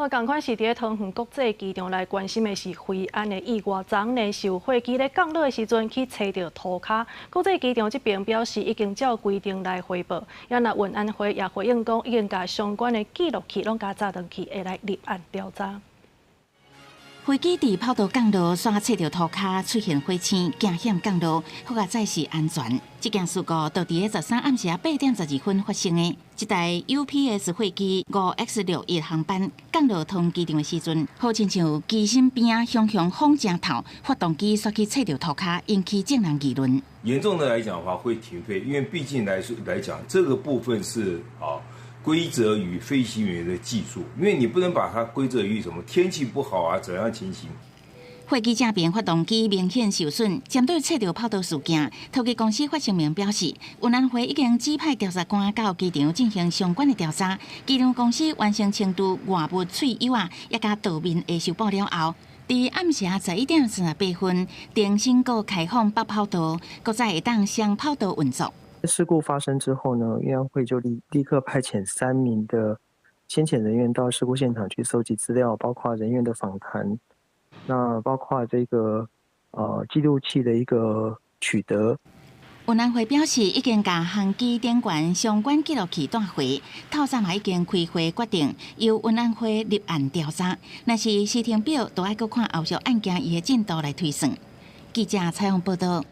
好，仝款是佇咧桃園國際機場來關心的是飛安的意外。昨昏呢是有貨機咧降落的時陣去揣著塗跤，國際機場這邊表示已經照規定來回報。也若運安會也回應講，已經共相關的記錄器攏共載轉去，會來立案調查。飛機佇跑道降落，煞揣著塗跤出現火星，驚險降落，好佳哉是安全。這件事故就佇咧13暗時8點12分發生的。這台 UPS 貨機5X61航班降落桃園機場的時陣，好親像機身邊仔熊熊風誠透，發動機煞去揣著塗跤，引起眾人議論。嚴重的來講的話，會停飛，因為畢竟來說來講，這個部分是啊。歸責於飛行員的技術，因為你不能把它歸責於什麼天氣不好啊，怎樣情形。貨機正邊發動機明顯受損，針對揣著跑道事件，桃機公司發聲明表示，運安會已經指派調查官到機場進行相關的調查。機場公司完成清除外物碎油仔，也佮道面的修補了後，佇暗時11點38分，重新閣開放北跑道，閣再會當雙跑道運作。事故發生之後呢，運安會就立刻派遣3名的先遣人員到事故現場去蒐集資料，包括人員的訪談，那包括這個記錄器的一個取得。運安會表示，已經共航機頂懸相關記錄器帶回，透早嘛已經開會決定由運安會立案調查。若是時程表，都愛閣看後續案件伊的進度來推算。記者採訪報道。